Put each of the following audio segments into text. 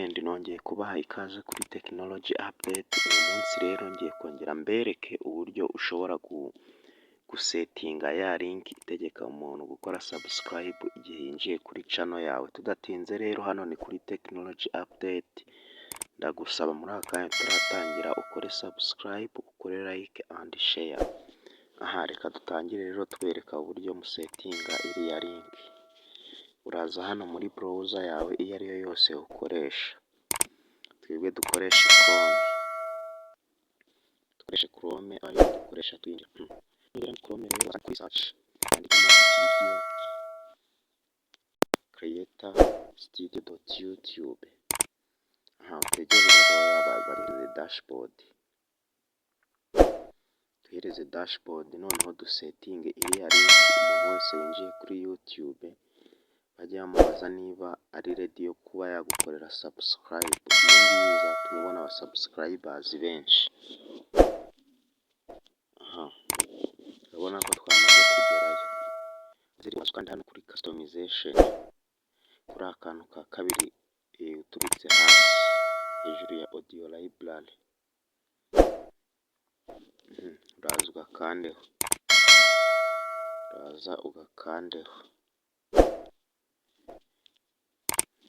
And nongeye kubaha ikaze kuri Technology Update. Uyu munsi rero ngiye kongera mbereke uburyo ushobora gusettinga ya link itegeka umuntu gukora subscribe igihe yinjiye kuri channel yawe. Tudatinze rero, hano ni kuri Technology Update. Ndagusaba muri aka kanya tutaratangira ukore subscribe, ukore like and share. Aha reka dutangire rero twereka uburyo musettinga iriya link. Uraza hano muri browser yawe iyo ari yo yose ukoresha. Twebwe dukoreshe Chrome, dukoreshe Chrome ariyo dukoresha twinjira. Nugera muri Chrome rero, kuri search wandikemo studio creator studio.youtube. Aha utegereze gatoya baduhereze dashboard, duhereze dashboard, noneho dusettinge iriya link. Umuntu wese winjiye kuri YouTube bajye bamubaza niba ari ready yo kuba yagukorera subscribe. Ibi ngibi bizatuma ubona aba subscribers benshi. Aha urabona ko twamaze kugerayo. Kandi hano kuri customization, kuri akantu ka kabiri uturutse hasi hejuru ya audio library, uraza ugakandeho, uraza ugakandeho.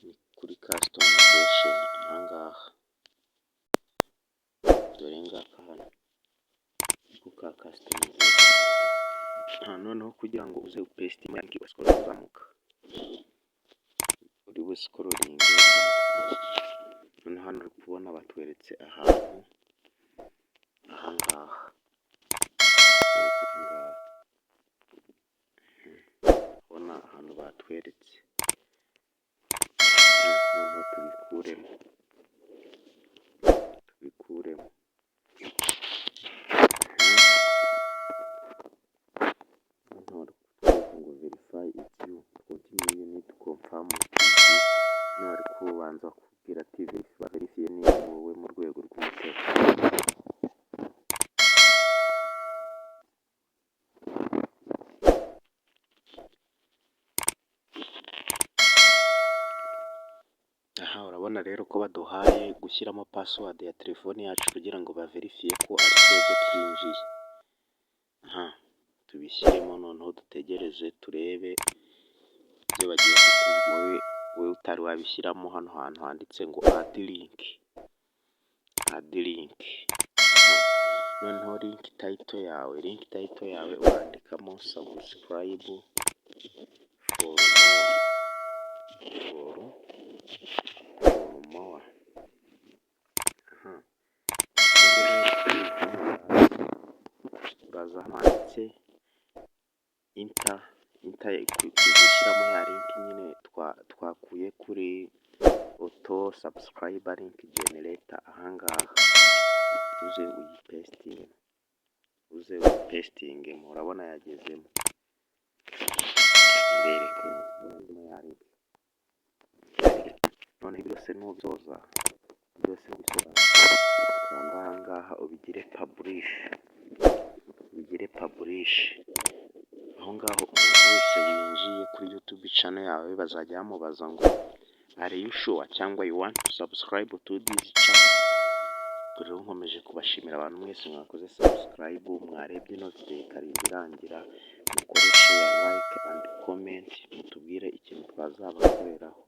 Ni kuri customization ahangaha, dore ngaka hano ku ka customization. Noneho kugira ngo uze upastinge link, uscroll uzamuka, uri buscrollinge. Noneho hano uri kubona batweretse ahantu ahangaha, batweretse ahangaha, ubona ahantu batweretse. Noneho tubikuremo, tubikuremo. Hano bari kutwereka ngo "Verify it's you. Continue, you need to confirm it is you." Hano bari kubanza kukubwira ati verifiye niba ari wowe mu rwego rw'umutekano. Aha urabona rero ko baduhaye gushyiramo password ya telefoni yacu kugira ngo baverifiye ko ari twebwe twinjiye. Aha tubishyiremo, noneho dutegereze turebe ibyo bagiye kutubwira. Wowe utari wabishyiramo, hano hantu handitse ngo "Add link", add link. Noneho link title yawe, link title yawe urandikamo "Subscribe for more", for more. Aha uraza hano handitse enter, enter gushyiramo ya link nyine twakuye kuri auto subscribe link generator. Ahangaha uze uyipastinge, uze uyipastingemo. Urabona yagezemo, mbereke ya link. Noneho byose nubisoza, byose nubisoza, kanda ahangaha ubigire publish, ubigire publish. Aho ngaho umuntu wese winjiye kuri YouTube channel yawe bazajya bamubaza ngo "Are you sure?" cyangwa "You want to subscribe to this channel?" Rero nkomeje kubashimira abantu mwese mwakoze subscribe, mwarebye ino video ikarinda irangira. Mukore share, like and comment, mutubwire ikintu twazabakoreraho.